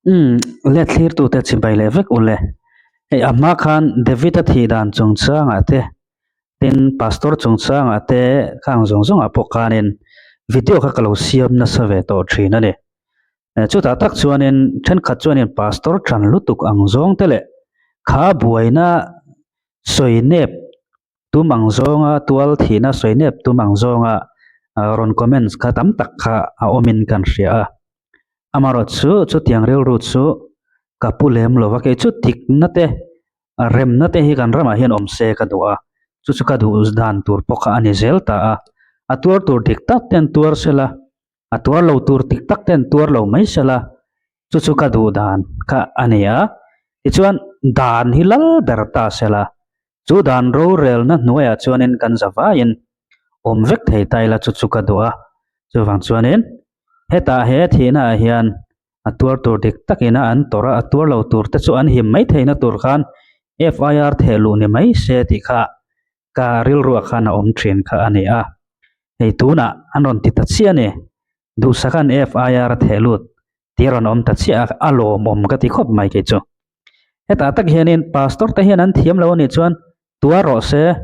Umm let thlir tute chibai leh vek ule. Hei a hma khan David a thih dan chungchangah te tin pastor chungchangah te khang zawng zawngah pawh khanin video kha ka lo siam nasa ve tawh thin a ni. Chutah tak chuanin thenkhat chuanin pastor tan lutuk ang zawng te leh kha buaina sawi nep Tum ang zawnga tual thihna sawi nep tum ang zawnga rawn comments kha tam tak kha a awmin kan hria a. Amaherawh chu chutiang rilru chu ka pu lem lo va, kei chu dikna te remna te hi kan ramah hian awm se ka duh a, chu chu ka duh dan tur pawh kha a ni zel ta a. A tuar tur dik tak ten tuar sela, a tuar lo tur dik tak ten tuar lo mai sela, chu chu ka duh dan kha a ni a. Tichuan dan hi lal ber ta sela, Chu dan rorelna hnuaiah chuanin kan za vaiin awm vek thei ta ila chu chu ka duh a. Chuvang chuanin hetah he thihnaah hian a tuar tur dik takin a an tawrh a, a tuar lo tur te chu an him mai theihna tur khan FIR theh luh ni mai se tih kha ka rilruah khan a awm thin kha a ni a. Hei tunah an rawn ti ta chiah a ni. Duhsaka'n FIR a theh lut tih a rawn awm ta chiah a, a lawmawm ka ti khawp mai kei chu. Hetah tak hianin pastor te hian an thiam lo anih chuan tuar rawh se,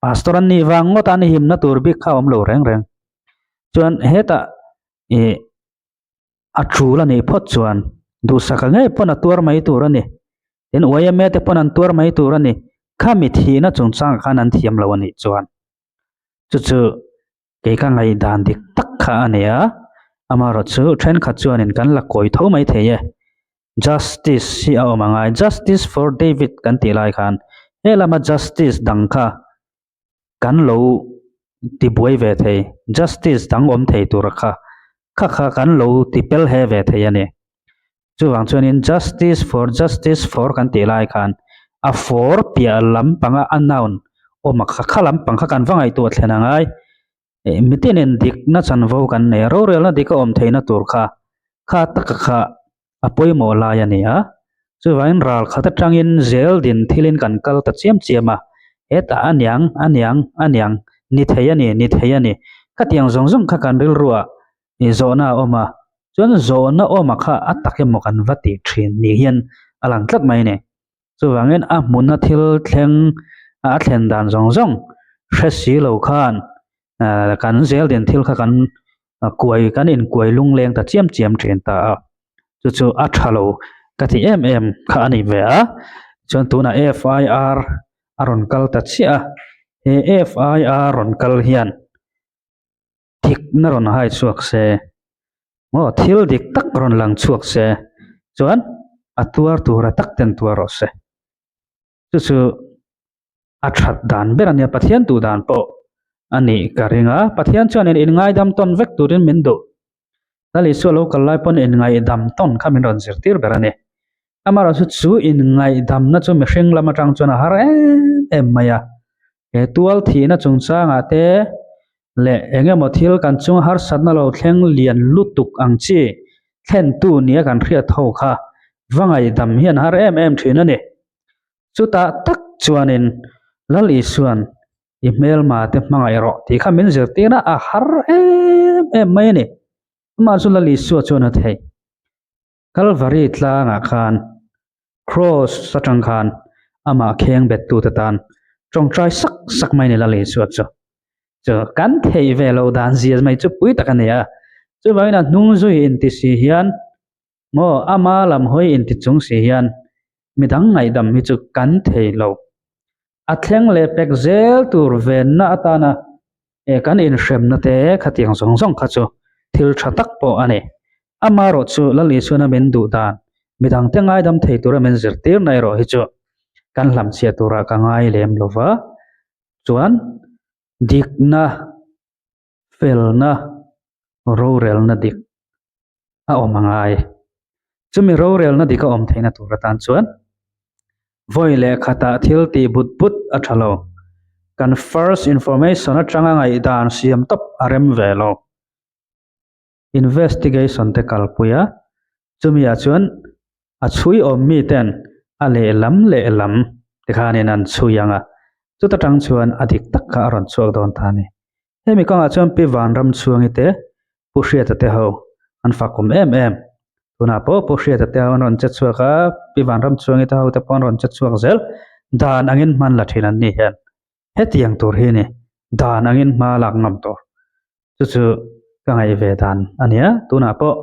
pastor an nih vang ngawt a an himna tur bik kha a awm lo reng reng. Chuan hetah ih a tul anih phawt chuan duhsaka ngei pawn a tuar mai tur a ni. Tin yma te pawn an tuar mai tur a ni. Khami thihna chungchangah khan an thiam lo anih chuan chu chu Kei ka ngaihdan dik tak kha a ni a, amaherawh chu thenkhat chuanin kan la kawi tho mai thei e. Justice hi a awm a ngai, Justice for David kan tih lai khan he lama justice dang kha kan lo tibuai ve thei, justice dang awm thei tura kha kha kha kan lo tipel he ve thei a ni. Chuvang chuanin justice for justice for kan tih lai khan a for piah lampanga a noun awm a kha kha lampang kha kan va ngaihtuah thlen a ngai. Eh mitinin dikna chanvo kan nei a, rorelna dik a awm theihna tur kha kha taka kha a pawimawh lai a ni a. Chuvangin ral khat atangin zel din thilin kan kal ta chiam chiam a, hetah a niang a niang a niang ni thei a ni ni thei a ni. Khatiang zawng zawng kha kan rilruah Ih zawhna a awm a, chuan zawhna awma kha a tak emaw kan va tih thin ni hian a lang tlat mai a ni. Chuvangin a hmuna thil thleng a thlen dan zawng zawng hre si lo khan kan zel din thil kha kan kuai kan inkuai lungleng ta chiam chiam thin ta a, chu chu a tha lo ka ti em em kha a ni ve a. Chuan tunah FIR a rawn kal ta chiah a, he FIR rawn kal hian Thikna rawn hai chhuak se, maw thil dik tak rawn lang chhuak se chuan a tuar tura tak ten tuar rawh se. Chu chu a that dan ber a nia, Pathian duh dan pawh a nih ka ring a. Pathian chuanin inngaidam tawn vek turin min duh. Lal Isua lo kal lai pawn inngaihdam tawn kha min rawn zirtir ber a ni. Amaherawhchu chu inngaihdamna chu mihring lam atang chuan a har em em mai a. He tual thihna chungchangah te leh eng emaw thil kan chunga harsatna lo thleng lian lutuk ang chi thlentu nia kan hriat ho kha va ngaihdam hian har em em thin a ni. Chutah tak chuanin Lal Isua'n i hmelma te hmangaih rawh tih kha min zirtir a, a har em em mai a ni. Amah chu Lal Isua chuan a theih. Kalvari tlangah khan Kraws atang khan amah kheng bettute tan tawngtai sak sak mai ni Lal Isua chu. Chu kan theih ve loh dan zia mai chu pui tak a ni a. Chuvangin a hnung zui inti si hian maw ama lam hawi inti chung si hian midang ngaihdam hi chu kan thei lo. A thleng leh pek zel tur venna atana e kan inhremna te khatiang zawng zawng kha chu thil tha tak pawh a ni. Amaherawh chu Lal Isuana min duh dan, midangte ngaidam thei tura min zirtirna erawh hi chu kan hlamchhiah turah ka ngai lem lo va, chuan dikna, felna, rorelna dik a awm a ngai. Chumi rorelna dik a awm theihna tur atan chuan vawi leh khatah thil tih but but a tha lo. Kan first information atanga ngaihdan siam tawp a rem ve lo. Investigation te kalpui a, chumi ah chuan a chhui awm mi ten a lehlam lehlam te khanin an chhui ang a, chuta tang chuan a dik tak kha a rawn chhuak dawn ta a ni. Hemi kawngah chuan Pi Vanramchhuangi te, Pu Hriata te ho an fakawm em em. Tunah pawh Pu Hriata te ho an rawn che chhuak a, Pi Vanramchhuangi te ho te pawh an rawn che chhuak zel. Dan angin hman la thin an ni hian hetiang tur hi a ni, dan angin hma lak ngam tur. Chu chu ka ngaih ve dan a nia. Tunah pawh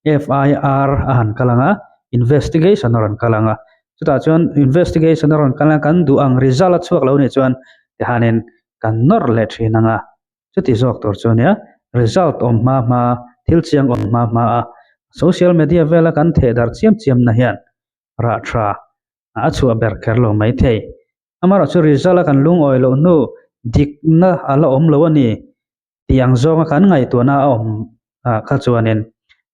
FIR a han kal ang a, investigation a rawn kal ang a. Chutah chuan investigation a rawn kal ang a, kan duh ang result a chhuak lo nih chuan tihanin kan nawr leh thin ang a. Chuti zawk tur chu a nia, result awm hma hma, thil chiang awm hma hma a social media vela kan theh darh chiam chiam na hian rah tha a chhuah ber kher lo mai thei. Amaherawhchu result a kan lungawi loh hnu dikna a la awm lo a ni tih ang zawnga kan ngaihtuahna a awm kha chuanin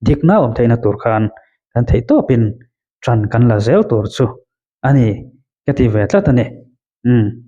dikna a awm theihna tur khan kan theih tawpin tan kan la zel tur chu a ni ka ti ve tlat a ni. Umm.